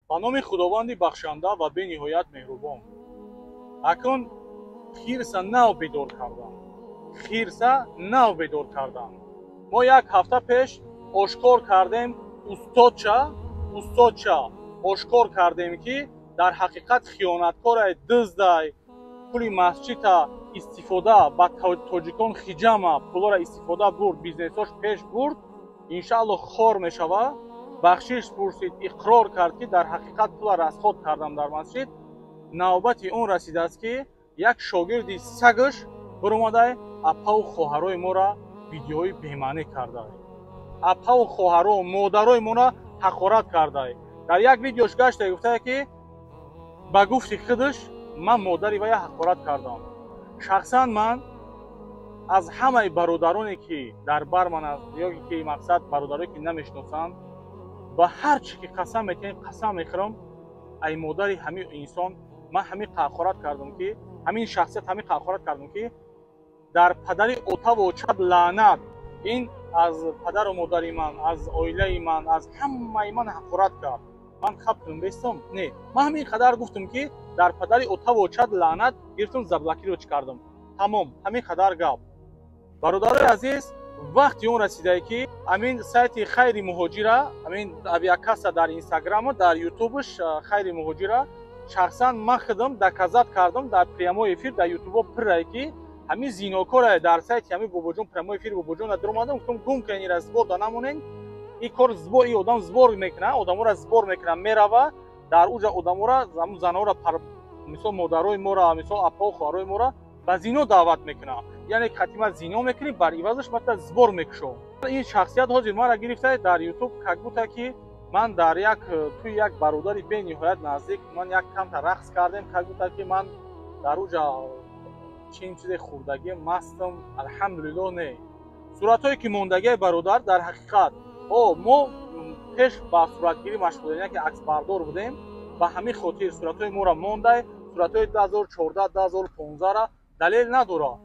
Ба номи Худованди бахшанда ва бениҳоят меҳрубон. Акнун хирса нав бедор кардам, хирса нав бедор кардам. Мо як ҳафта пеш ошкор кардем, устодча ошкор кардем, ки дар ҳақиқат хиёнаткорай, дуздай, пули масҷида истифода ба тоҷикон хиҷама пулора истифода бурд, бизнесош пеш бурд. Иншаалло, хор мешава. Бахшиш пурсид, иқрор кард, ки дар ҳақиқат пула расход кардам дар масҷид. Навбати он расидааст, ки як шогирди сагаш биромадай, апаву хоҳарои моро видеои бемаънӣ кардай, апаву хоҳаро, модарои моро ҳақорат кардай. Дар як видеош гашта гуфтае, ки ба гуфти худаш ман модари вая ҳақорат кардам. Шахсан ман аз ҳамаи бародароне, ки дар бар ман аст ё ки мақсад бародарое, ки намешиносанд, ба ҳар чӣ ки қасам метиҳем, қасам мехӯрам, ай модари ҳамин инсон ман ҳамин ҳақорат кардам, ки ҳамин шахсият ҳамин ҳақорат кардам, ки дар падари отаву очат лаънат. Ин аз падару модари ман, аз оилаи ман, аз ҳамаи ман ҳақорат кард. Ман хаб кунам бестам? Не, ман ҳамин қадар гуфтам, ки дар падари отаву очат лаънат. Гирифтам, заблокировать кардам, тамом. Ҳамин қадар гап. Бародарои азиз, вақти он расидае, ки ҳамин сайти Хайри Муҳоҷира, ҳамин авиакасса дар Инстаграму дар Ютубш Хайри Муҳоҷира, шахсан ман худам доказать кардам дар прямой эфир, дар Ютубо пирае, ки ҳамин зинокоре дар сайти ҳамин Бобоҷон, прямой эфири Бобоҷон даромадам, гуфтам: «Гум кунед ира, сбор да намонен, ин кор сбор, ин одам сбор мекунад, одаморо сбор мекунад, мерава дар уҷа, одаморо, занҳоро, мисол модарои моро, мисол апао хоҳарои моро ба зино даъват мекунад, яъне катима зино мекунӣ, бар ивазаш мата сбор мекушо». Ин шахсият ҳозир мара гирифта дар Ютуб, как будто ки ман дар як тӯи як бародари бениҳоят наздик ман як камта рақс кардем, как будто ки ман дар уҷа чин чизе хӯрдагӣ, мастам. Алҳамдулилло, не. Суратҳое ки мондагиай, бародар, дар ҳақиқат о мо пеш ба суратгирӣ машғул будем, яке аксбардор будем, ба ҳамин хотир суратҳои моро мондай. Суратҳои 2014, 2015-ра далел надорад.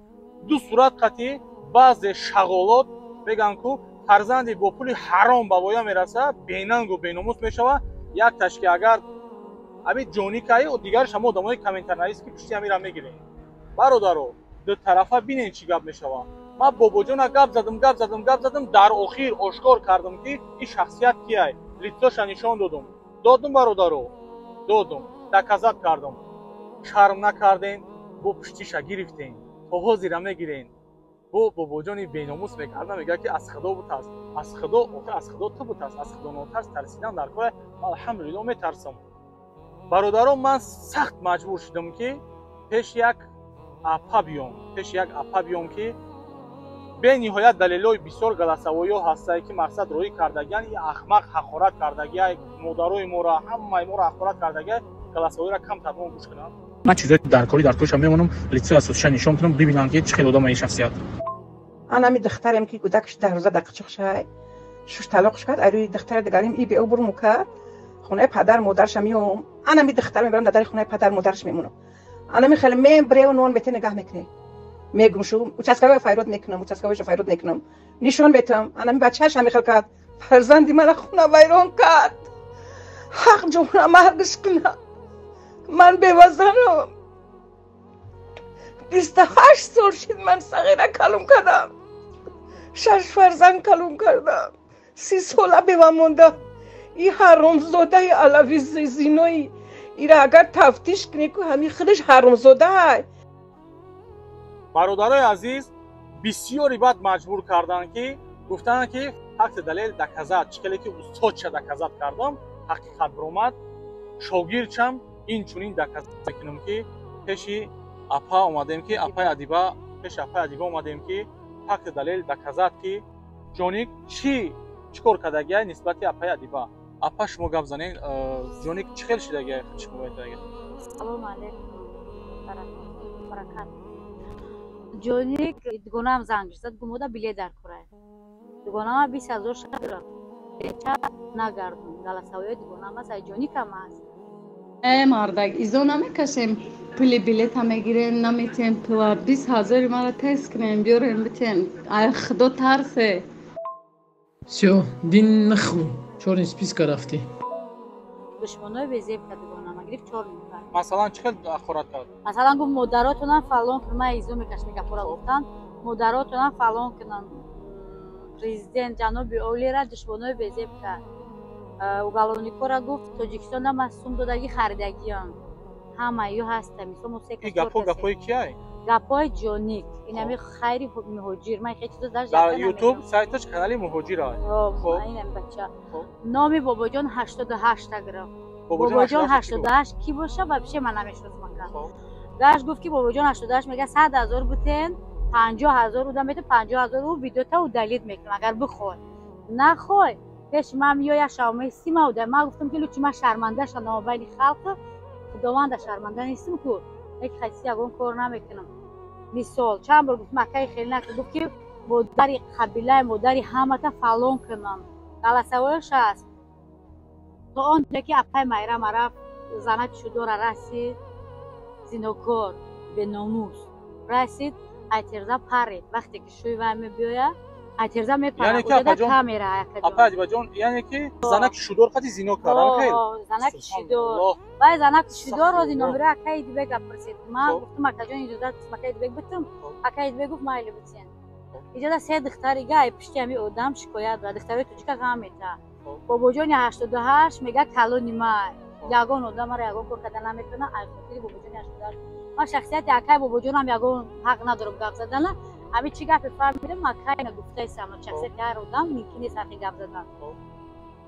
Ду сурат қатӣ баъзе шағолот мегӯянд, ку фарзанди бо пули ҳаром ба воя мераса, бенангу беномус мешавад. Якташ ки агар ҳамин ҷоникаи, дигараш ҳама одамои комментарнавис, ки пушти ҳамира мегирем. Бародаро, дутарафа бинен, чӣ гап мешавад. Ман Бобоҷона гап задам, гап задам, гап задам, дар охир ошкор кардам, ки ин шахсият кияй, лицо ша нишон додум, додум, бародаро, додум, доказать кардам. Шарм накардем, бо пуштиша гирифтем, то ҳозира мегирем. Бо Бобоҷони беномус мекарда, мегӯяд, ки аз Худо бутарс. Аз Худо, охир аз Худо ту бутарс. Аз Худо нотарс, тарсидан дар кора. Алҳамдулилло, метарсам. Бародарон, ман сахт маҷбур шудам, ки пеши як апа биём, пеши як апа биём, ки бениҳоят далелҳои бисёр, голосовой ҳо ҳастае, ки мақсад роҳӣ кардагиян. И ахмақ ҳақорат кардагия, модарои моро, ҳамаи моро ҳақорат кардагия. Голосовой ро камтар мо гӯш кунам. Ман чизои даркорӣ дар кориша мемонам, лицо и асосиша нишон кунам, бибинам, ки чӣ хел одама ин шахсият. Анами духтарем, ки кӯдакш 10 рӯза дар қичиқшай, шуш талоқш кард, айрӯи духтари дигарим и беобруму кард. Хонаи падар модарша меом, анами духтар мебарам, дар дари хонаи падар модараш мемонам. Анами хеле мебреу нон бете нигаҳ мекунем, мегум шу участковый файрод мекунам, участковый ша файрод мекунам, нишон метам. Анами бачааш ҳами хел кард, фарзанди мана хона вайрон кард. Ҳақ ҷона маргш куна. Ман бевазанам, 28 сол шид ман сағира калон кардам, шаш фарзанд калон кардам, 30 сола бева мондам. И ҳаромзодаи алави зинои ира агар тафтиш кунӣ ку, ҳамин худаш ҳаромзодаай. Бародарои азиз, бисёри баъд маҷбур карданд, ки гуфтанд, ки факти далел доказать. Чӣ хеле ки устодча доказать кардам, ҳақиқат биромад, шогирдчам ин чунин доказать мекунам, ки пеши апа омадем, ки апаи Адиба, пеши апаи Адиба омадем, ки факти далел доказать, ки Ҷоник чӣ чӣ кор кардагиай нисбати апаи Адиба. Апа, шумо гап занед, Ҷоник чӣ хел шидагиай, чӣ мебояд? Салому алейкум, баракат. Ҷоник, дугонаам занг зад, гумода билет дар кора. Дугонама 20 000 шадра ча нагардун. Голосовой и дугонам аст, ай Ҷоникам аст. Э, мардак, изо намекашем, пули билета мегирем, наметем пула. 20 000-и мара тез кунем, биёрем, битем. Ай Худо тарсе. Всё, дин нахуй, чёрный списка рафтӣ. Душманои безеб кард дугонама, гирифт чор нафар. Масалан, чӣ хел ҳақорат кард? Масалан, гуфт модаротонам фалон кунам, ман изо мекашам гапора гуфтан, модаротонам фалон кунам, президент ҷаноби олира душманои безеб кард. Уголовникора гуфт Тоҷикистонда ман сум додагӣ харидагиам. Ҳама ё ҳаста, мисол мо се Ин гапҳо гапҳои кияй? Гапҳои Ҷоник. Инами хайри муҳоҷир. Ман хеле чизо даже дар YouTube сайташ канали Муҳоҷир ай. Инами бача. Номи Бобоҷон 88 та гирифт. Бобоҷон 88 ки боша, вообще ман намешносам ака. Гаш гуфт ки Бобоҷон 88 мега 100 000 бутен, 50 000 удам мету, 50 000 у видеота удалить мекунам агар бихой. Нахой, пеш ман меоя шавмаи сима уда. Ман гуфтам ки лучи ман шарманда шавам байни халқ, Худованда шарманда нестим ку. Як хаси ягон кор намекунам. Мисол, чанд бор гуфтам акаи хеле накун, гуфт ки модари қабилаи модари ҳамата фалон кунам. Галасавояш аст. То он ҷое ки апай Майрам рафт, занаки шудора расид, зинокор, беномус расид, айтерза парид. Вақте ки шӯи вай мебиёяд, айтерза мепарад, уҷода камера акаҷон. Апай Адибаҷон, яъне ки занаки шудор қати зино кард, хел? Занаки шудор. Вай занаки шудор рози номера акаи Идибека пурсид. Ман гуфтам акаҷон иҷозат акаи Идибек битум, акаи Идибек гуфт майли битен. Иҷоза се духтарига ай пишти ҳами одам шикоят дорад, духтарои тоҷика ғам мета. Бобоҷони 88 мега калони май. Ягон одам мара ягон кор карда наметавонад, ай хотири Бобоҷони 88. Ман шахсияти акаи Бобоҷонам ягон ҳақ надорам гап задана. Ҳами чӣ гапе фаҳмидам, акай нагуфтаисам, шахсияти ҳар одам мумкин нест ҳақи гап задан.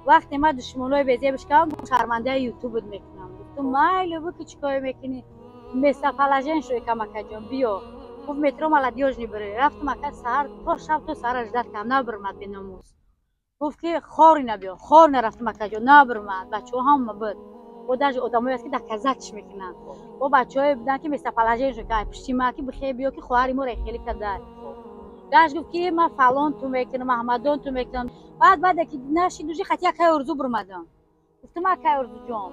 Вақте ман душмонои безебш кардам, шармандаи ютубат мекунам. Гуфтам майли бу ки чӣ кор мекунӣ? Местоположение шуй кам акаҷон, биё. Гуфт метро молодёжный бирӣ. Рафтам ака саҳар то шаб то саҳар ждать кардам, набирмад беномус. Гуфт ки хори набиё, хор нарафтам акаҷон, набирмад. Бачаҳо ҳама буд. Бо даже одамое аст ки доказать мекунанд. Бо бачаҳое буданд ки местоположение шуй кам пишти ма ки бихе биё ки хоҳари моро хеле кадай. Гаш гуфт ки ман фалон ту мекунам, Аҳмадон ту мекунам. Баъд ки нашид уже хати акай Орзу бурмадам. Гуфтам акай Орзуҷон,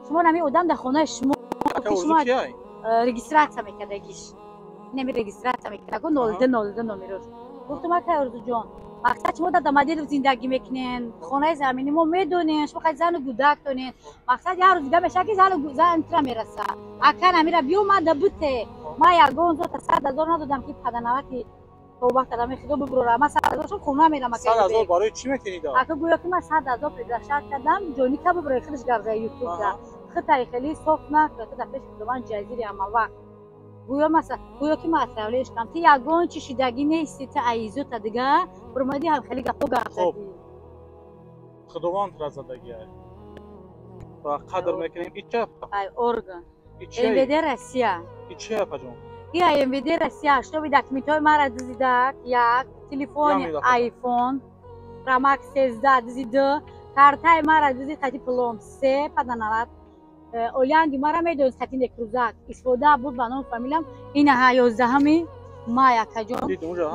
шумо нами одам дар хонаи шумо регистрация мекардагиш. Нами регистрация мекардаго 0202 номерош. Гуфтам акай Орзуҷон, мақсад шумо дар Домодедово зиндагӣ мекунен, хонаи замини мо медонен, шумо хати зану гудак донен. Мақсад як рӯз дига мешавад ки зан тира мераса. Ака намира биё ман да буте. Ман ягон зота 100 000 надодам ки паданаваки тоба кардам, худо бибурора. Ман 100 000 шум хона мерам ака. 100 000 барои чӣ метенид? Ака гӯё ки ман 100 000 приглашать кардам, ҷоника бибурои худаш гап зад ютубда. Хитай хеле соф накард, дар пеши Худованд ҷазири ҳамавақт. Гӯё масалан, гӯё ки ман отравление кардам, ту ягон чӣ шидагӣ нести, ту аизота дига, бурмадӣ ҳам хеле гапо гап задӣ. Худованд разадагӣ ва қадр мекунем. Ича? Ай орган. МВД Россия. Ича апаҷон? И МВД Россия, чтобы документҳои маро дизидак, як телефони iPhone Pro Max 13 дизиду, картаи маро дизид хати пулом се паданават. Олянги мара медонист хати некрузак истифода буд ба номи фамилиям. Ина ҳа 11 май акаҷон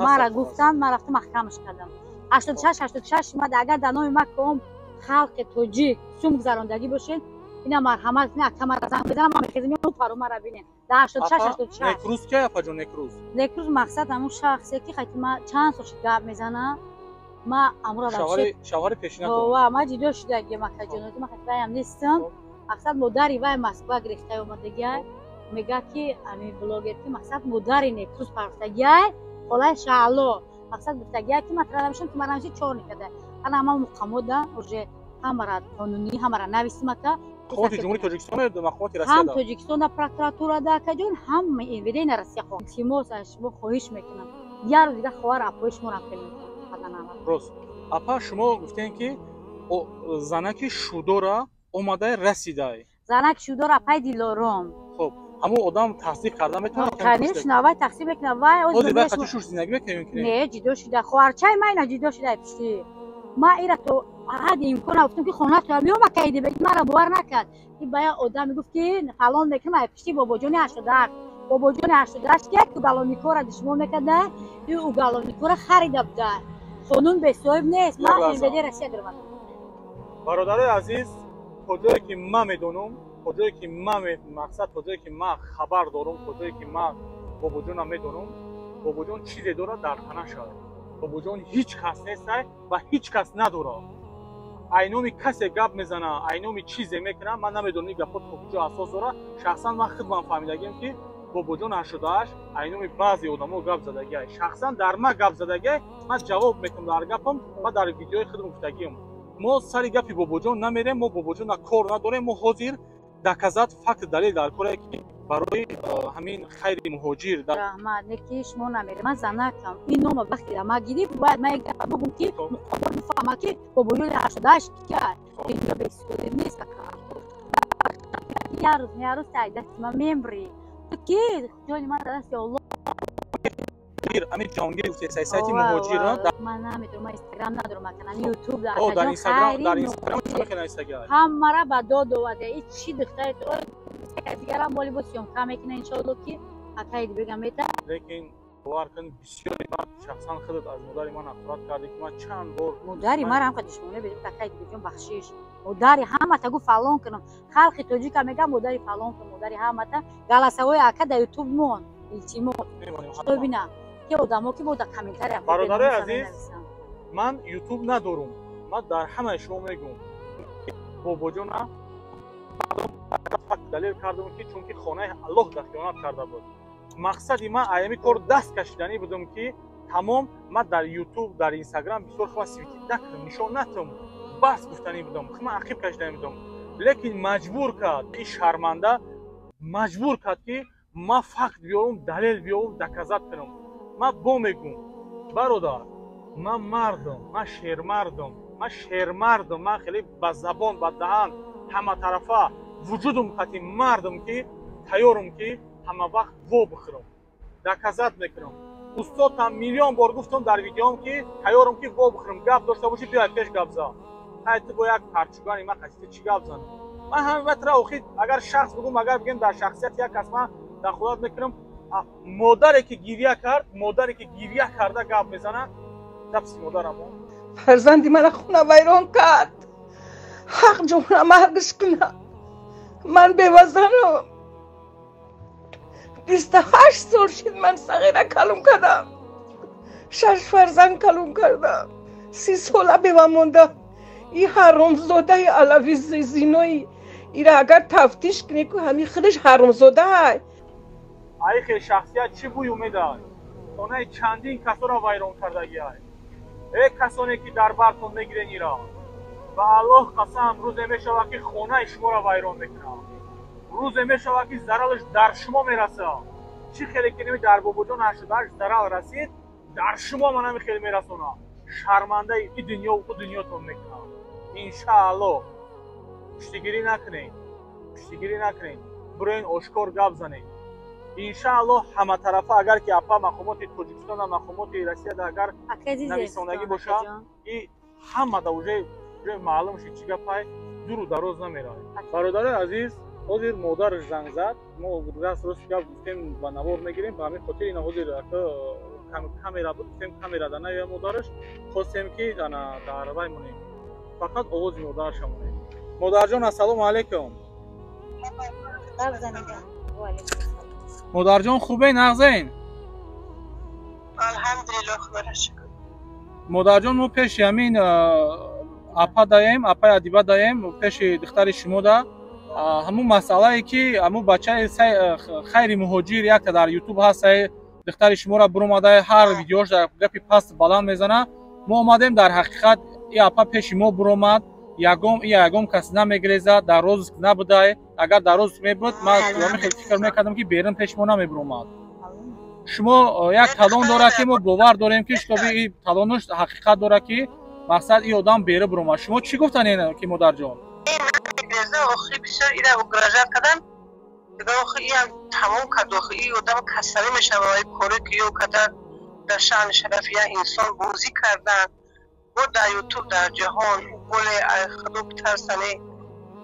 мара гуфтанд, ман рафтам маҳкамаш кардам. 86 86 омад, агар дар номи ма ком халқи тоҷик сум гузарондагӣ бошед, ина марҳамат кунед, ака мара занг бизанам, ман мехезам меоям паро мара бинед. Дар 86 86. Некруз ки апаҷон, некруз? Некруз мақсад ҳамун шахсе ки хати ма чанд сол шуд гап мезанам. Ма амура шавҳари пешинатон. Ва ма ҷидо шудагиам акаҷон, ман хати ваям нестам. Мақсад модари вай Москва гирифтаи омадагиай, мега ки ами блогер ки мақсад модари некруз парфтагиай, холаи Шаъло. Мақсад гуфтагиай ки ман тра намешам ки ман намеши чор никада. Ана ҳама муқамода уже ҳамара қонунӣ ҳамара нависим ака. Мақомоти Ҷумҳурии Тоҷикистон ё мақомоти Россия? Ҳам Тоҷикистон да прокуратура да акаҷон, ҳам МВД на Россия. Илтимос аз шумо хоҳиш мекунам. Як рӯз дига хоҳар апои шуморо хел мекунам. Рост. Апа, шумо гуфтем ки занаки шудора омадай расидай. Занак шудора апай Дилором. Хоб, ҳамон одам тасдиқ карда метавонад? Конечно, вай тасдиқ мекунад. Вай ҳозир вай хати шуш зиндагӣ мекунад ё ки не? Не, ҷидо шуда. Хоҳарчаи ман ина ҷидо шуда пишти. Ман ира то ҳадди имкон гуфтам ки хона то меом акаи Дибек, маро бовар накард. Ин ба як одам мегуфт ки фалон мекунам ай пишти Бобоҷони 88. Бобоҷони 88 ки як уголовникора душмон мекарда, ин уголовникора харида буда. Қонун бесоҳиб нест. Ман МВД Россия даромадам. Бародарои азиз, то ҷое ки ман медонам, то ҷое ки ман мақсад, то ҷое ки ман хабар дорам, то ҷое ки ман Бобоҷонам медонам, Бобоҷон чизе дорад дар танаша. Бобоҷон ҳеҷ кас нестай ва ҳеҷ кас надорад. Айноми касе гап мезана, айноми чизе мекуна, ман намедонам ин гапҳо то куҷо асос дорад. Шахсан ман худман фаҳмидагиам, ки Бобоҷон 88 айноми баъзе одамо гап задагиай, шахсан дар ма гап задагиай. Ман ҷавоб мекунам дар гапам ва дар видеои худам гуфтагиам. Мо сари гапи Бобоҷон намерем, мо Бобоҷона кор надорем. Мо ҳозир доказать, факт, далел дар коре, ки барои ҳамин Хайри Муҳоҷир. Раҳмат, не ки шумо намерем. Ман занакам, ин нома вақте ма гирифт, бояд ман як гапа бугум, ки муқобил бифаҳма, ки Бобоҷони 88 кия. Инҷо бесудӣ нест, ака. Як рӯз, як рӯз тай дасти ман мембрӣ. Ту ки ҷони ман дар дасти Аллоҳ. Ҳамин Ҷаҳонгир гуфте, сайти Муҳоҷир. Ман намедонам, ман Инстаграм надорам, ака, Ютуб. Дар Инстаграм, дар Инстаграм чӣ мехоҳӣ нависагӣ? Ҳамара ба дод оварда. И чӣ духтари дигарам боли бо съёмка мекуна, иншоалло, ки акаи бегам мета. Лекин бовар кун, бисёре баъд шахсан худат аз модари ман ҳақорат кардӣ, ки ман чанд бор. Модари ман ҳам душмонӣ бедим, акаи дибеҷон, бахшиш. Модари ҳамата гу фалон кунам, халқи тоҷика мегам, модари фалон кун, модари ҳамата. Голосовой ака дар Ютуб мон, илтимос, бина, ки одамо ки бо дар комментария. Бародарои азиз, ман Ютуб надорум. Ман дар ҳамаи шумо мегӯм, Бобоҷона далел кардам, ки чунки хонаи Аллоҳ дар хиёнат карда буд. Мақсади ман аями кор даст кашиданӣ будам, ки тамом, ман дар Ютуб, дар Инстаграм бисёр хела светить накунам, нишон натам, бас гуфтанӣ будам, ман ақиб кашиданӣ будам. Лекин маҷбур кард ин шарманда, маҷбур кард, ки ман факт биёрам, далел биёрам, доказать кунам. Ман бо мегӯм, бародар, ман мардам, ман шермардам, ман шермардам. Ман хеле ба забон, ба даҳан, ҳаматарафа вуҷудум қати мардам, ки тайёрам, ки ҳама вақт во бихӯрам, доказать мекунам. Устодам, миллион бор гуфтам дар видеом, ки тайёрам, ки во бихӯрам. Гап дошта бошӣ, биёй пеш, гап зан. Ай ту бо як парчугани ман қасида чӣ гап занам? Ман ҳаматра охи, агар шахс бигӯм, агар бигем дар шахсияти як кас ман дахолат мекунам. Модаре ки гирья кард, модаре ки гирья карда гап мезана, дафси модарамо. Фарзанди мана хона вайрон кард, ҳақ ҷона маргш куна. Ман бевазанам, 28 сол шид ман сағира калон кардам, шаш фарзанд калон кардам, 30 сола бева мондам. И ҳаромзодаи алави зинои ира агар тафтиш кунӣ, ку ҳами худаш ҳаромзодаай. Ай хел шахсият чӣ бӯй умедай? Хонаи чандин касоро вайрон кардагиай. Э, касоне ки дар бартон мегирен, ира ба Аллоҳ қасам, рӯзе мешавад, ки хонаи шуморо вайрон мекунад. Рӯзе мешавад, ки заралаш дар шумо мерасад. Чӣ хеле ки неми дар Бобоҷон 88 зарал расид, дар шумо манами хеле мерасонад. Шармандаи и дунё ӯ дунётон мекунад, иншааллоҳ. Пуштигирӣ накунед, пуштигирӣ накунед, бироен, ошкор гап занед, иншааллоҳ, ҳаматарафа. Агар ки апа мақомоти Тоҷикистон, мақомоти Россияда агар нависондагӣ бошад, и ҳамада уже маълум шид чӣ гапай, дуру дароз намеравад. Бародарои азиз, ҳозир модараш занг зад. Мо раст рости гап гуфтем, ба навор мегирем, ба ҳамин хотир ина ҳозир камера буд, гуфтем камерада наёя модараш. Хостем, ки ана дар вай монем, фақат овози модараша монем. Модарҷон, ассалому алайкум. Модарҷон, хубе, нағзен? Алҳамдулиллоҳ, худоро шукр. Модарҷон, мо пеши ҳамин апа даем, апаи Адиба даем, пеши духтари шумо да. Ҳамун масъалае, ки ҳамун бачаи Хайри Муҳоҷир якта дар Ютуб ҳаст, духтари шуморо биромада, ҳар видеош дар гапи паст баланд мезана. Мо омадем, дар ҳақиқат и апа пеши мо биромад. Ягон и ягон кас намегрезад, дар розыск набудай. Агар дар розыск мебуд, ман хеле фикр мекардам, ки берун пеши мо намебиромад. Шумо як талон дорад, ки мо бовар дорем, ки шутоби и талонош ҳақиқат дорад, ки мақсад и одам бера биромад. Шумо чӣ гуфтан, ки модарҷон? Охи бисёр ира угрожать кардам. Охи иам тамом кард. Охи и одам касалӣ мешава. Коре ки ё карда, дар шаъни шарафи як инсон бозӣ кардан бо дар Ютуб, дар ҷаҳон боле. Худо битарсане,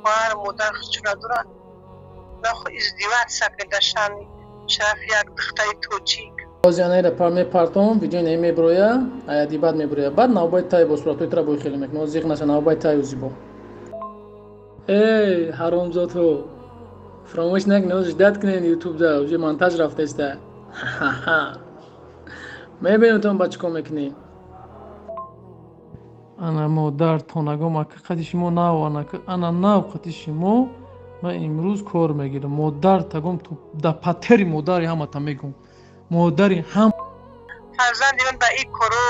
хоҳар модар чуна дорад, нахо издеваться кунед дар шаъни шарафи як духтари тоҷик. Озианаира мепартом, видеои наи меброя, аяди баъд меброя, баъд навбаи тай бо суратҳои тра бой хеле мекунам. Зиқ наша, навбаи таю зибо. Эй, ҳаромзодҳо, фаромӯш накунед, ждать кунед, Ютубда уже монтаж рафтаиста. Мебинем, тон ба чӣ кор мекунӣ. Ана модар тонагом ака қати шумо нав, ана нав қати шумо ман имрӯз кор мегирам. Модар тагом да патери модари ҳамата мегум. Модари ҳам фарзанди ман ба ин коро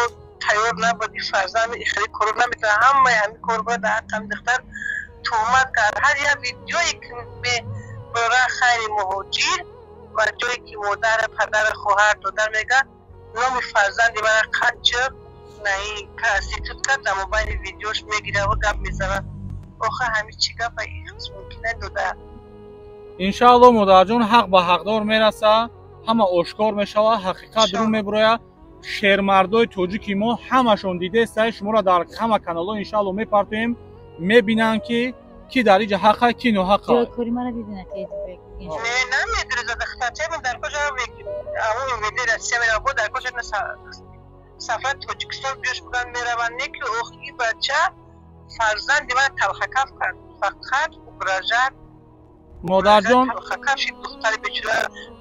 тайёр набуд. Ин фарзанд хеле коро наметавонад. Ҳамаи ҳамин кор бояд дар ҳаққи ҳамин духтар туҳмат кард. Ҳар як видеое ки мебара хайри муҳоҷир ва ҷое ки модар, падар, хоҳар, додар мега, номи фарзанди мана қанча наи институт кард, дар мобайни видеош мегира ва гап мезанад. Охир ҳамин чӣ гапа мумкин дода? Иншаалло, модарҷон, ҳақ ба ҳақдор мераса, ҳама ошкор мешавад, ҳақиқат рӯ мебурояд. Шермардои тоҷики мо ҳамашон дидестай, шуморо дар ҳама каналҳо иншаалло мепартоем, мебинанд ки ки дар иҷа ҳақа, ки ноҳақа. Кори мара дидина ки Не, намедуриза духтарчаи дар куҷо ҳамон МВД Россия мерава, дар куҷо сафар Тоҷикистон биёш будан мераванд. Не ки ох, ин бача фарзанди ман талхакаф кард, фақат угрожать. Модарҷон, талхакаф шид духтари бечора.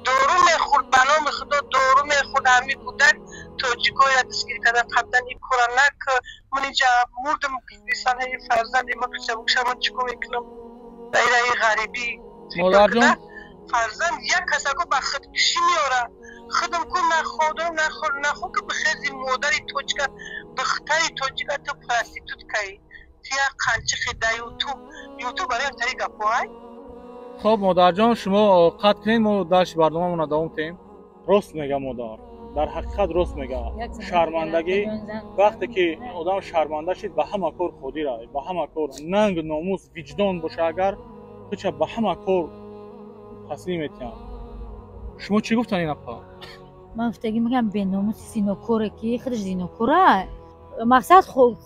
Дору мехӯрд, ба номи Худо дору мехӯрд. Ҳамин кӯдак тоҷикоя дастгирӣ кардан қабдан ин кора нак. Ман инҷа мурдам, ин фарзанди ман қичабукша, ман чӣ кор мекунам дар ираи ғарибӣ? Модарҷон, фарзанд як касако ба худкушӣ меорад. Худам ку находам, нахор нахо ки бихези модари тоҷика, духтари тоҷика ту проституткаи, ту як қанчихи да ютуб. Ютуб барои яктари гапҳоай. Хоб, модарҷон, шумо қатъ кунед, мо дарси барномамонро давом кунем. Рост мега модар, дар ҳақиқат рост мега. Шармандагӣ, вақте ки одам шарманда шид, ба ҳама кор қодир, ба ҳама кор. Нанг, номус, виҷдон боша агар, худша ба ҳама кор таслим метиҳам. Шумо чӣ гуфтан ин апа? Ман гуфтагӣ мегам, беномуси зинокоре ки худаш зинокора. Мақсад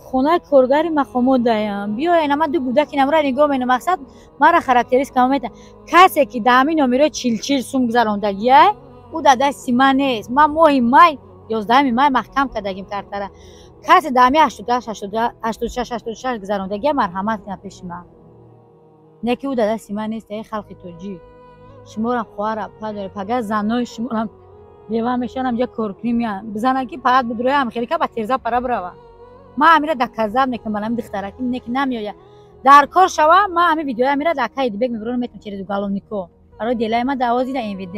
хонаи коргари мақомот даям. Биёен, ама ду кӯдаки намра нигоҳ менам. Мақсад мара характеристика мета. Касе ки дар ҳамин номерои чилчил сум гузарондагиай, ӯ дар дасти ман нест. Ман моҳи май, 11-уми май маҳкам кардагим картара. Касе дар ҳамин 88, 86, 86 гузарондагиай, марҳамат кунад пеши ман. Не ки ӯ дар дасти ман нест. Эй халқи тоҷик, шуморам хоҳара падаре, пага занои шуморам бева мешаванд, ҳамҷа коркунӣ меянд, бизананд ки фақат бидуроям хелика ба терза пара бирава. Ман ҳамира доказать мекунам ба ҳамин духтараки, не ки намеояд. Дар кор шава, ман ҳамин видеои ҳамира дар каи дибек мебурам, метавон через уголовнико барои делаи ман даъво зида МВД.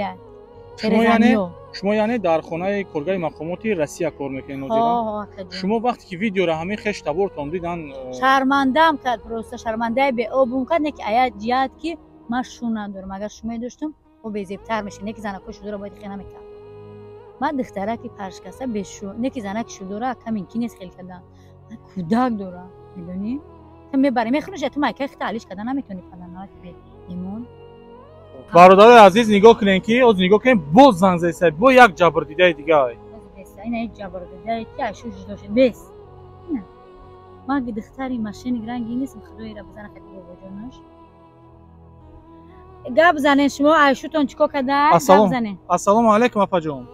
Шумо яъне дар хонаи коргари мақомоти Россия кор мекунед, нозира? Шумо вақте ки видеоро ҳамин хеш табортон дидан? Шармандам кард, просто шармандаи беобум кард. Не ки ая ҷиҳат ки ман шу надорам, агар шу медоштам, о безебтар мешид. Не ки занакҳои шудора бояд хе намекард. Ман духтараки паршкаста бешу, не ки занаки шудора камин ки нест хел кардан. Ман кӯдак дорам, медонӣ, ту мебарӣ мехӯриш, ту майкаи хита алиш кардан наметавонӣ падан бе имон. Бародарои азиз, нигоҳ кунем ки оз нигоҳ кунем, боз занг зайса бо як ҷабрдидаи дигар. Ина ҷабрдидаи ки ашуш дошт бес. Ман духтари машини ранги нестм, худоира бизана хати бобоҷонаш. Гап занен, шумо айшутон чӣ кор карда? Гап занен. Ассалому алайкум, апаҷон.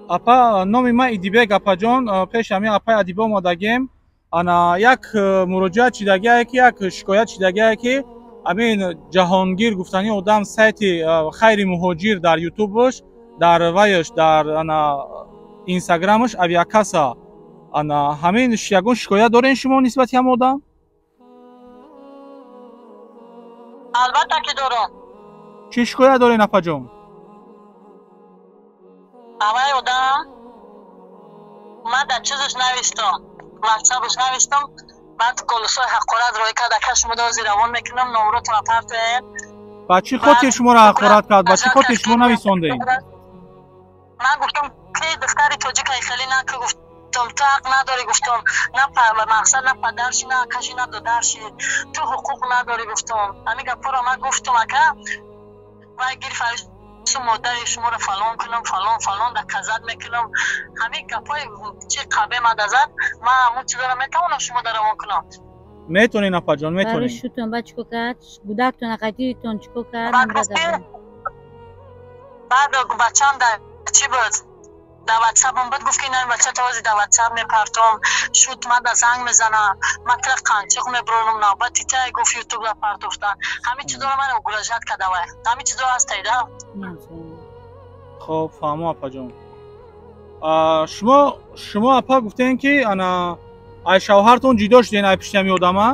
Апа, номи ман Идибек, апаҷон. Пеш ҳамин апаи Адиба омадагем. Ана як муроҷиат шидагие ки, як шикоят шидагие ки ҳамин Ҷаҳонгир гуфтани одам сайти хайри муҳоҷир дар ютубаш, дар вайш, дар ана инстаграмаш авиакасса, ана ҳамин ягон шикоят дорен шумо нисбати ҳам одам? Албатта ки дорам. Чӣ шикоят дорен, апаҷон? Аввай одам ман дар чизаш навистам, ватсапаш навистам, баъд голосҳои ҳақорат роӣ кард. Ака, шумо дози равон мекунам, номротона партоед. Ба чӣ хотир шуморо ҳақорат кард? Ба чӣ хотир шумо нависондем? Ман гуфтам ки духтари тоҷикай хеле наки, гуфтам, ту ҳақ надорӣ, гуфтам, на мақсад, на падарши, на акаши, на додарши, ту ҳуқуқ надорӣ, гуфтам. Ҳамин гапҳоро ман гуфтам, ака. Вай гирифт, модари шуморо фалон кунам, фалон фалон доказать мекунам. Ҳамин гапҳои чи қабе мада зад. Ман ҳамун чизоро метавонам шумо равон кунам? Метонен, апаҷон, метонен. Барои шутон баъд чӣ кор кард? Кӯдактон ақайтитон чӣ кор кард? Баъд бачам дар чӣ буд, дар ватсапам буд, гуфт ки ина бача този дар ватсап мепартом, шут мада занг мезана, ман тира қанчиқ мебуронам, навбати тай, гуфт, ютуб да партофтан. Ҳамин чизоро ман угрожать карда вай. Ҳамин чизо ҳастайда. Хоб, фаҳмо, апаҷон. Шумо апа гуфтем ки ана ай шавҳартон ҷудо шуден, ай пишти ҳами одама?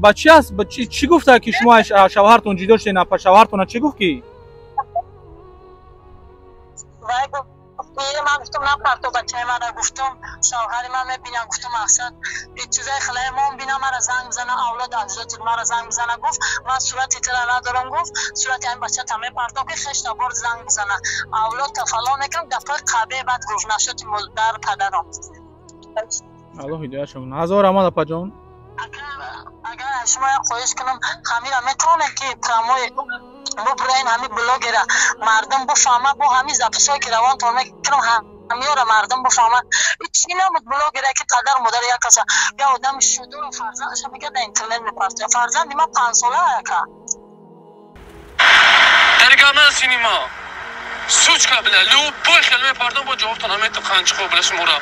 Ба чи аст? Чӣ гуфта ки шумо ай шавҳартон ҷудо шуден, апа шавҳартона чӣ гуфт ки? Ман гуфтам напарто бачаи мара, гуфтам шавҳари ман мебинам, гуфтам мақсад чизаи хилаи мон бинам, мара занг бизана, авлод аҷдоди мара занг бизана, гуфт ман сурати тира надорам, гуфт сурати ҳамин бачата мепартом ки хеш набор занг бизана, авлод та фалон мекунам, гапҳои қабе бад гуфт нашоти модар падарам. Аллоҳ ҳидоятшон кунад. Ҳазор раҳмат апаҷон. Агар шумо як хоҳиш кунам, ҳамира метавонед ки прамои бубурен ҳами блогера мардум буфаҳма, бо ҳами записҳое ки равонтон мекунам ҳамиёра мардум буфаҳма. Чӣ намуд блогера ки падар модар як каса я одами шудуро фарзандаша мегӯяд дар интернет мепартояд. Фарзанди ман 5 сола яка. Даргама синема. Сучка, бля, любой хел мепардам, бо ҷавобтон ҳамето қанчиқо, бля, шумора.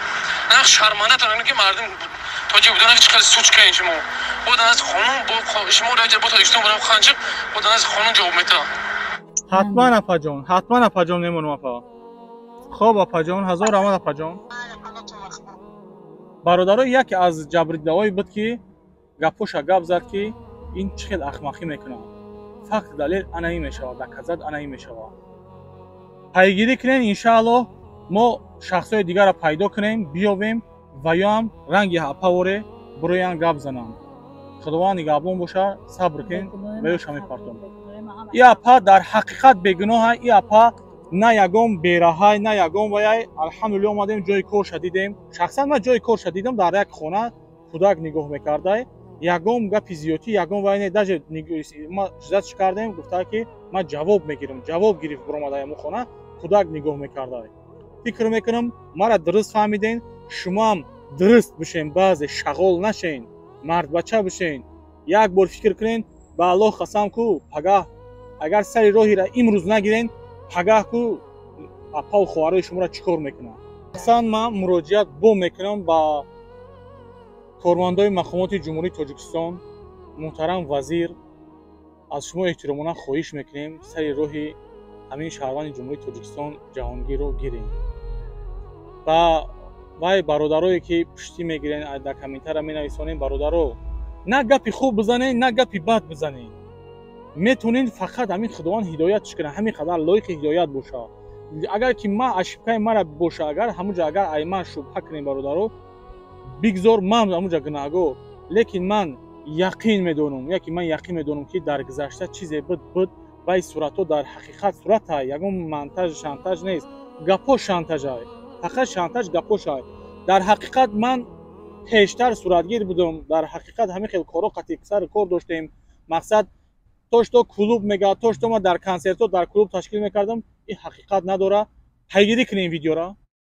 Нах шармандатон ки мардум тоҷик будана чӣ қадр сучка ин шумо. Бо дар назди қонун, бо шумо раҷа бо Тоҷикистон барам қанчиқ, бо дар назди қонун ҷавоб метавам. Ҳатман апаҷон, ҳатман апаҷон мемонам апа. Хоб апаҷон, ҳазор раҳмат апаҷон. Бародаро, яке аз ҷабрдидаҳое буд ки гапоша гап зад ки ин чӣ хел ахмақӣ мекунад. Факт далел анаи мешавад, доказать анаи мешавад. Пайгирӣ кунем, иншааллоҳ мо шахсҳои дигарро пайдо кунем, биёвем ва ёам ранги апаворе бироян гап зананд. Худованд нигаҳбон боша, сабр кунем ва ёша мепартом. И апа дар ҳақиқат бегуноҳа, и апа на ягон бераҳай, на ягон ваяй. Алҳамдулилло омадем, ҷои корша дидем. Шахсан ман ҷои корша дидам, дар як хона кӯдак нигоҳ мекардай. Ягон гапи зиёдтӣ, ягон вай не, даже ма ждать кардем, гуфта ки ман ҷавоб мегирам. Ҷавоб гирифт, биромадай ҳамон хона, кӯдак нигоҳ мекардай. Фикр мекунам мара дуруст фаҳмиден, шумоам дуруст бишен, баъзе шағол нашен, мардбача бишен. Як бор фикр кунен, ба Аллоҳ қасам ку, пагаҳ агар сари роҳира имрӯз нагирен, пагаҳ ку апаву хоҳарои шуморо чӣ кор мекунанд? Шахсан ман муроҷиат бо мекунам ба кормандои мақомоти Ҷумҳурии Тоҷикистон, муҳтарам вазир, аз шумо эҳтиромона хоҳиш мекунем, сари роҳи ҳамин шаҳрванди Ҷумҳурии Тоҷикистон Ҷаҳонгирро гирем. Ва вай бародарое ки пуштӣ мегирен, дар комментария менависонем, бародаро, на гапи хуб бизанед, на гапи бад бизанед. Метавонед фақат ҳамин Худованд ҳидоятш кунад, ҳамин қадар лоиқи ҳидоят бошад. Агар ки ман ошибкаи мара боша, агар ҳамунҷа агар ай ман шубҳа кунем, бародаро, бигзор ман ҳамунҷа гунаҳгор, лекин ман яқин медонам, яки ман яқин медонам ки дар гузашта чизе буд буд. Вай суратҳо дар ҳақиқат суратай, ягон монтаж шантаж нест, гапҳо шантажай, фақат шантаж гапҳошай. Дар ҳақиқат ман пештар суратгир будам, дар ҳақиқат ҳамин хел корҳо қатъи сари кор доштем. Мақсад то что клуб мега, то что ман дар консертҳо дар клуб ташкил мекардам, ин ҳақиқат надорад. Пайгирӣ кунем видеора.